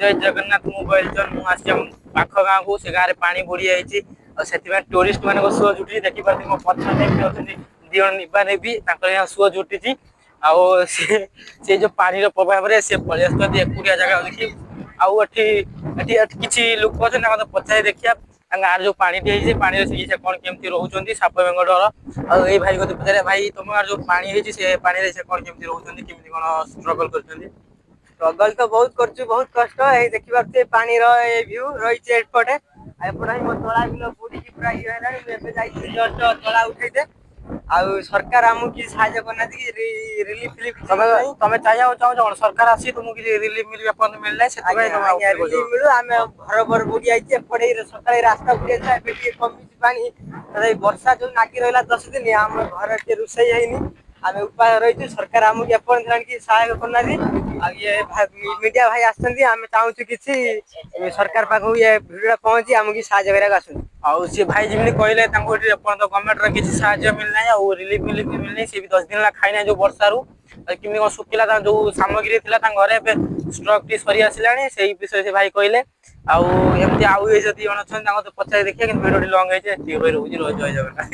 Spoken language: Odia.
ଜୟ ଜଗନ୍ନାଥ। ମୁଁ ବୈଲଚନ। ମୁଁ ଆସିଛି ଆମ ପାଖ ଗାଁକୁ। ସେ ଗାଁରେ ପାଣି ବୁଡି ଯାଇଛି ଆଉ ସେଥିପାଇଁ ଟୁରିଷ୍ଟ ମାନଙ୍କ ସୁଅ ଜୁଟିଛି। ଦେଖିପାରୁଛନ୍ତି, ମୋ ପଛରେ ଏମିତି ଅଛନ୍ତି ଦି ଜଣ ନିବା ନେବି, ତାଙ୍କର ଏହା ସୁଅ ଜୁଟିଛି। ଆଉ ସେ ଯୋଉ ପାଣିର ପ୍ରଭାବରେ ସେ ପଳେଇ ଆସୁଛନ୍ତି ଏକୁଟିଆ ଜାଗା ଦେଖି। ଆଉ ଏଠି କିଛି ଲୋକ ଅଛନ୍ତି, ତାଙ୍କ ପଚାରି ଦେଖିବା ତାଙ୍କ ଗାଁରେ ଯୋଉ ପାଣିଟି ହେଇଛି, ପାଣିରେ ସେ କଣ କେମିତି ରହୁଛନ୍ତି, ସାପ ବେଙ୍ଗ ଡର। ଆଉ ଏଇ ଭାଇ କତିକି ପଚାରିବା। ଭାଇ, ତମ ଗାଁରେ ଯୋଉ ପାଣି ହେଇଛି, ସେ ପାଣିରେ ସେ କଣ କେମିତି ରହୁଛନ୍ତି, କେମିତି କଣ ଷ୍ଟ୍ରଗଲ କରୁଛନ୍ତି? ଷ୍ଟ୍ରଗଲ ତ ବହୁତ କରୁଛୁ, ବହୁତ କଷ୍ଟ। ଏଇ ଦେଖିପାରୁଥିବେ ପାଣିର ଏ ଭ୍ୟୁ ରହିଛି ଏପଟେ। ଆଉ ଏପଟେ ହିଁ ମୋ ତଳା ବିଲ ବୁଡିକି ପୁରା ଇଏ ହେଲାଣି। ମୁଁ ଏବେ ଯାଇଥିଲି ଜଷ୍ଟ ତଳା ଉଠେଇତେ। ଆଉ ସରକାର ଆମକୁ କିଛି ସାହାଯ୍ୟ କରୁନାହାନ୍ତି କି ରିଲିଫ ଫିଲିଫ କିଛି ତମେ ନାହିଁ। ତମେ ଚାହିଁବାକୁ ଚାହୁଁଛ କଣ? ସରକାର ଆସି ତୁମକୁ କିଛି ରିଲିଫ ମିଳିବ? ଏପର୍ଯ୍ୟନ୍ତ ମିଳିନାହିଁ, ସେଥିପାଇଁ ଆଜ୍ଞା। ତମେ ଆଜ୍ଞା। ଆଉ ରିଲିଫ ମିଳୁ। ଆମେ ଘର ଘର ବୁଡି ଯାଇଛି। ଏପଟେ ଏଇ ସକାଳେ ରାସ୍ତା ବୁଡି ଯାଇଥିଲା, ଏବେ ଟିକେ କମିଛି ପାଣି। ତଥାପି ବର୍ଷା ଯୋଉ ନାଗି ରହିଲା 10 ଦିନ, ଆମ ଘରେ ଟିକେ ରୋଷେଇ ହେଇନି, ଆମେ ଉପାୟ ରହିଛୁ। ସରକାର ଆମକୁ ଏପର୍ଯ୍ୟନ୍ତ ହେଲାଣି କିଛି ସହାୟକ କରୁନାହାନ୍ତି। ଆଉ ଇଏ ମିଡିଆ ଭାଇ ଆସିଛନ୍ତି, ଆମେ ଚାହୁଁଛୁ କିଛି ସରକାର ପାଖକୁ ଇଏ ଭିଡିଓ ପହଞ୍ଚି ଆମକୁ କିଛି ସାହାଯ୍ୟ କରିବାକୁ ଆସନ୍ତୁ। ଆଉ ସେ ଭାଇ ଯେମିତି କହିଲେ, ତାଙ୍କୁ ଏଠି ଏପର୍ଯ୍ୟନ୍ତ ଗଭର୍ଣ୍ଣମେଣ୍ଟର କିଛି ସାହାଯ୍ୟ ମିଳିନାହିଁ ଆଉ ରିଲିଫ ମିଲିଫ ମିଳିନାହିଁ। ସେ ବି 10 ଦିନ ହେଲା ଖାଇନାହିଁ ଯୋଉ ବର୍ଷାରୁ। ଆଉ କେମିତି କଣ ଶୁଖିଲା ତାଙ୍କ ଯୋଉ ସାମଗ୍ରୀ ଥିଲା ତାଙ୍କ ଘରେ, ଏବେ ଷ୍ଟକ୍ ଟି ସରି ଆସିଲାଣି, ସେଇ ବିଷୟରେ ସେ ଭାଇ କହିଲେ। ଆଉ ଏମିତି ଆଉ ଏଇ ଯଦି ଜଣ ଅଛନ୍ତି, ତାଙ୍କ ପଚାରି ଦେଖିବା। କିନ୍ତୁ ଭିଡିଓଟି ଲଙ୍ଗ ହେଇଛି, ଏତିକି କହି ରହୁଛି। ଜୟ ଜଗନ୍ନାଥ।